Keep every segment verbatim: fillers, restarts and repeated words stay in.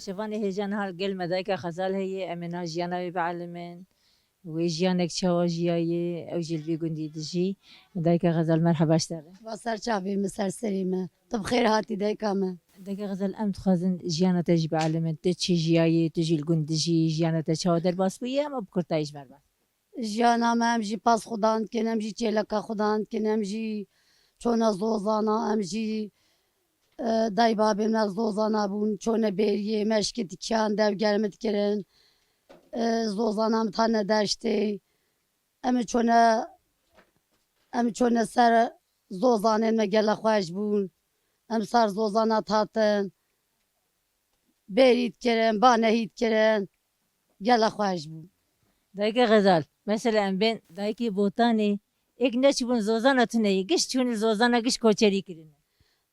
Çevanê hêja niha li gel me dayika Xezal heye, em ê niha jiyana wê bielimin. Wê jiyanek çawa jiyaye, ew jî li vî gundî dijî. Dayika Xezal, merheba ji te re. Va ser çavê min, ser serê min. Tu bi xêr hatî dayika min. Dayika Xezal, em dixwazin jiyana te jî bielimin. Tu çi jiyaye, tu jî li gund dijî, jiyana te çawa derbas bûye, em bi kurtayî ji ber bas. Jiyana me, em jî pas xudan dikin, em jî çêleka xudan dikin, em jî çone zozana, em jî, e, dayî babê me zozana bûn, çone bêriyê, meşkî dikiyan, dev germi dikirin. E, zozana em tane deştê. Em çone, em çone ser zozanên me gele xweş bûn. Em ser zozana tatin. Bêrî dikirin, banehî dikirin. Gele xweş bû. Dayika Xezal, mesela em bên dayikê Botanê, êk neçûbûn zozana tune ye, giş çûn zozana giş koçerî kirine.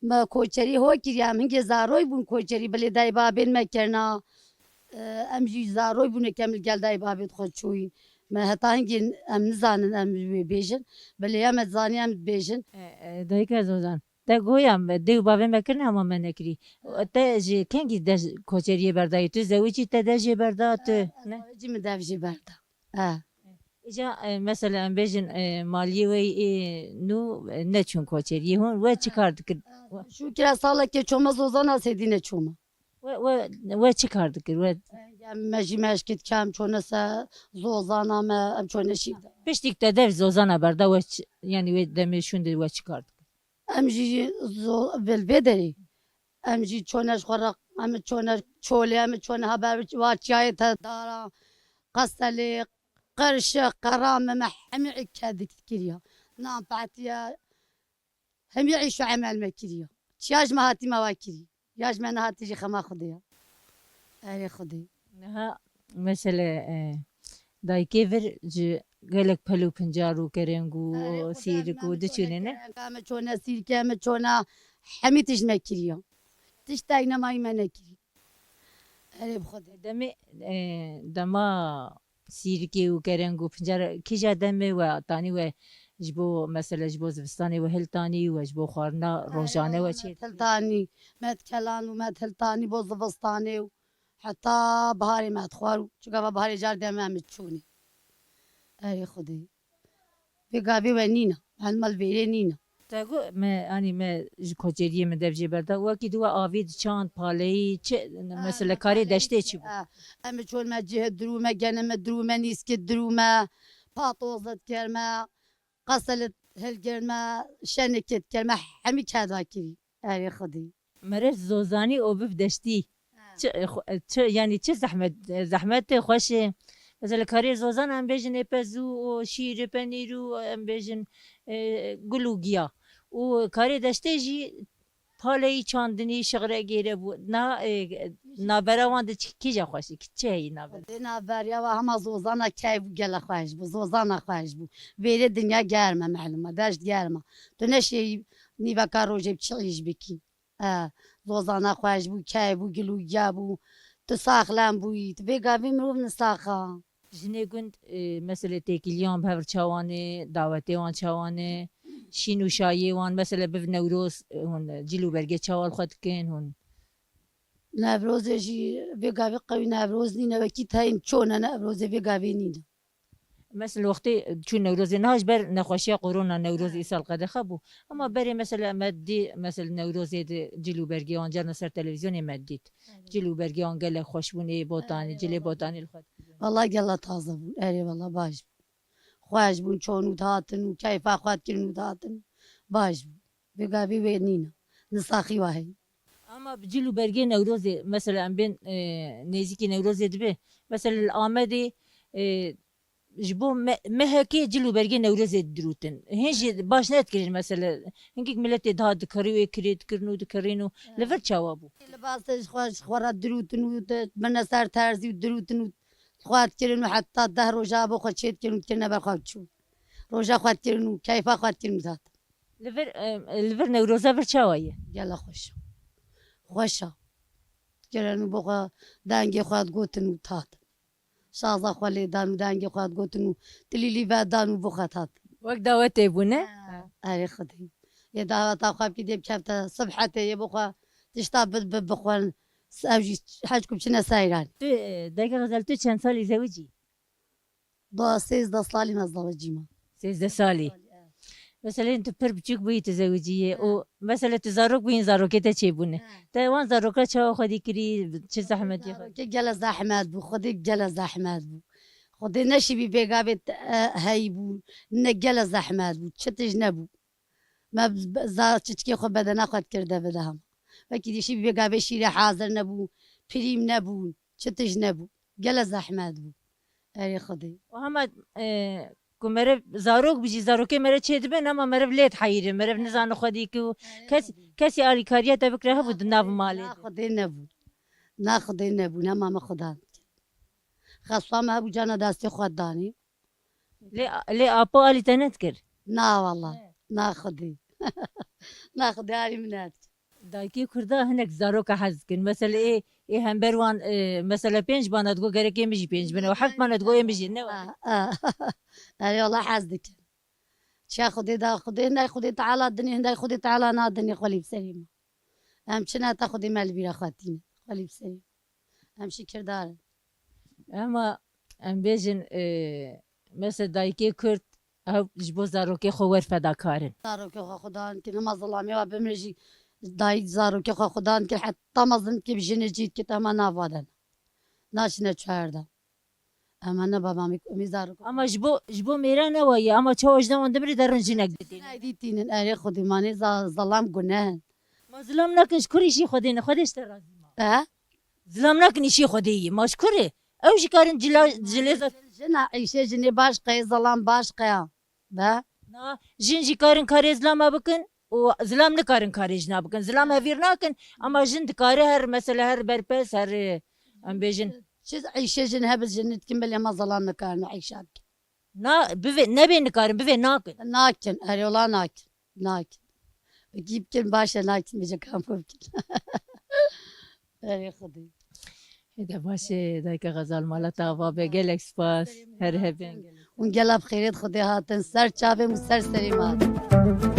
Me koçerî ho kiriye, em hingê zaroy bûn koçerî, bilê dayî babên me kirina. E, em jî zaroy bûne ke em li gel dayî babê xwe çûyîn. Me heta hingê em nizanin em wê bêjin, bilê ya me zanî em dibêjin. E, e, dayika Zozan, te goya me, dê û bavê me kirine hema me nekirî. Te ji kengî de koçeriyê berdayî? Tu zewicî, te de jê berda, tu? E, ne? Zewicî, min dev jê berda. E. Îca, e, mesela em bêjin, e, maliyê we ê nû, e, neçûn koçeriyê hûn, we çi kar dikir? E, şûkira salekê çoma zozana sêdî neçoma. We, we, we çi kar dikir? We... Em, me jî meşkî dike, em çone se zozana me, em çone şîv de. Piştîk te dev zozana berda, we çi, yanî wê demê şûn de we çi kar dikir? Em jî zo-, vê, vê derê. Em jî çone ji xwe re, em çone çolê, em çone haber wa çiyayê te dara, qeselê, qirşe, qera me, me hemî îked dikiriya. Nan petiye, hemî îş û emel me kiriya. Çiya ji me hatî me wa kirî. Ya ji me nehatî jî xema Xwedê ya. Erê Xwedê. Niha mesele, e, dayikê vir ji gelek pel û pincar û kereng û sîrik û diçûne, ne? Em çone sîrke, em çone hemî tişt me kiriya. Tiştek nemayî me nekirî. Erê bi Xwedê. Demê, e, dema sîrikê û kereng û pincar kîja demê we tanî, we ji bo, mesele, ji bo zivistanê we hiltanî, we ji bo xwarina rojane we çê? Hiltanî, me dikelan û me hiltanî bo zivistanê û heta biharê me dixwar û çunka va biharê car deme em çûnê. Erê Xwedê. Vê gavê we nîne. Hema li vêrê nîne. Te got, me, anî me ji koçeriyê min dev jê berda. Wekî di we avî diçand, paleyî, çi, mesela, karê deştê çi bû? Ha, em çon me cihê dirû me, genê me dirû me, nîskê dirû me, patoz diker me, qeselit hilger me, şenekê diker me, hemî keda kirî. Erê Xwedî. Mere zozanî û biv deştî. Ha. Çi, e, xwe, e, çi, yanî çi zehmet, e, zehmet e, xweş e. Mesela karê zozan em bêjin ê pezû û şîr û penîr û em bêjin, e, gul û giya. Û karê deştê jî paleyî çandinî, şixre gêre bû. Na, e, navbera wan de çi, kîja xweş e, çi heyî navber? Dê navberiya wa hema zozana keyf bû, gele xweş bû, zozana xweş bû. Vêrê dinya germ e, melûm e, deşt germ e. Tu neşêyî nîveka rojê bi çi îş bikî. E, zozana xweş bû, keyf bû, gil û giya bû. Tu saxlem bûyî, tu vê gavê mirov nisax a. Jinê gund, e, mesele têkiliyan bi hev re çawan e, dawetê wan çawan e, şîn û şayiyê wan, mesele biv Newroz, e, hûn cil û bergê çawa li xwe dikin hûn? Newrozê jî vê gavê qewî Newroz nîne, wekî teyên çone Newrozê vê gavê nîne. Mesela wextê çû Newrozê, niha ji ber nexweşiya korona Newroz îsal qedexe bû. Ama berê mesela me dî, mesela Newrozê di cil û bergê wan carna ser televîzyonê me dît. Cil û bergê wan gelek xweş bûn, ê Botanî, cilê Botanî li xwe dikirin. Valla gela taze bûn. Erê valla baş bûn. Xweş bûn, çon û dihatin û keyfa xwe dikirin û dihatin. Baş bûn. Vê gavê wê nîne. Nisaxî wa heye. Ama bi cil û bergê Newrozê, mesela em bên, e, nêzîkî Newrozê dibe. Mesela li Amedê, e, ji bo me-, mehekê cil û bergê Newrozê didirûtin. Hên jî baş nedikirin mesela. Hingik miletê dihat dikirî wê kirê dikirin û dikirîn û li vir çawa bû? Libasê ji xwe, ji xwe re dirûtin û di-, birine ser terzî û dirûtin û xwe dikirin û heta deh roja bo xwe çê dikirin û dikirine ber xwe biçûn. Roja xwe dikirin û keyfa xwe dikirin û dihatin. Li vir, e, li vir Newroza vir çawa ye? Gela xweş e. Xweş e. Dikirin û bo xwe dengê xwe digotin û dihatin. Şaza xwe lê dan û dengê xwe digotin û tilîlî ve dan û bo xwe dihat. Wek dawetê bû, ne? Ha, erê Xwedê. Yê daweta xwe bikî dê bikefte sibhetê yê bo xwe tişta bi, bi, bixwin. Ew jî hej ku biçine seyran. Tu, e, Dayka Xezal, tu çend salî zewicî? Da sêzdeh salî me zewicî me. Sêzdeh salî. Mesela tu pir biçûk bûyî tu zewicî yê û mesela tu zarok bûyîn, zarokê te çêbûne. He. Te wan zaroka çawa xwedî kirî, çi zehmetî xwe? Zarokê gele zehmet bû, xwedî gele zehmet bû. Xwedê neşîbî bêgavê te, e, heyî bû, ne gele zehmet bû, çi tij nebû. Me b-, za-, çiçikê xwe bedena xwe dikir de bide hema. Wekî dî şîbî bêgavê şîrê hazir nebû, pirîm nebû, çi tij nebû. Gele zehmet bû. Erê Xwedê. Û hema, e, ku meriv zarok bijî, zarokê meriv çêdibin, hema meriv lê diheyîrin, meriv nizane xwedî ku kes, kesî alîkariya te bikire hebû di nav malê de. Na Xwedê nebû. Na Xwedê nebû, nema me Xwedan dikir. Xeswa me hebû cana destê xwe danî. Lê, lê apo alî te nedikir? Na wala. He. Na Xwedê. Na Xwedê alî min nedikir. Dayikê Kurda hinek zaroka hez dikin. Mesela ê, ê hember wan, e, mesela pênc bana digo gerek ê min jî pênc bine. Û heft bana digo ê min jî. Ne were? A, a. Erê wala hez dikin. Çiya Xwedê da Xwedê, ney Xwedê Teala dinê, hindey Xwedê Teala na dinê xwe lî bi serê me. Em çi ne te Xwedê me li bîra xwe tîne. Xwe lî bi serê me. Em şikirdar in. Ema em bêjin, e, mesela dayikê Kurd ew ji bo zarokê xwe wer fedakar in. Zarokê xwe Xudan kin, hema zilamê wa bimire jî dayik zarokê xwe Xudan kin, heta mezin kin jinê cî dikit, ema nava de ne. Naçine çarda. Ema ne baba me, me zarok. Ama ji bo, ji bo mêra ne wa ye, ama çawa ji wan dimire derin jinek didin. Jinek dî tînin, erê Xwedê manê za-, zilam gune. Ma zilam nakin, ji kurî jî Xwedê ne, Xwedê ji te razî ma. E? Zilam nakin, îşê Xwedê ye. Ma ji kurê? Ew jî karin cila, cilê zat. Jina îşê jinê baş qey, zilam baş qeya. Be? Na, jin jî karin karê zilama bikin û zilam nikarin karê jina bikin. Zilam hevîr nakin, ama jin dikare her mesele, her berpes, her, e, em bêjin. Çi îşê jin hebe jin dikin, belê ma zilam nikarin îşa bikin. Na, bivê, nebê nikarin, bivê nakin. Nakin, erê wala nakin. Nakin. Wekî bikin baş e, nakin, bêje kam xwe bikin. Erê Xwedê. Hêde baş e, dayika Xezal, mala te ava be, gelek spas. Her hebin. Hûn gela bi xêrêt Xwedê hatin, ser çavê min, ser serê me hatin.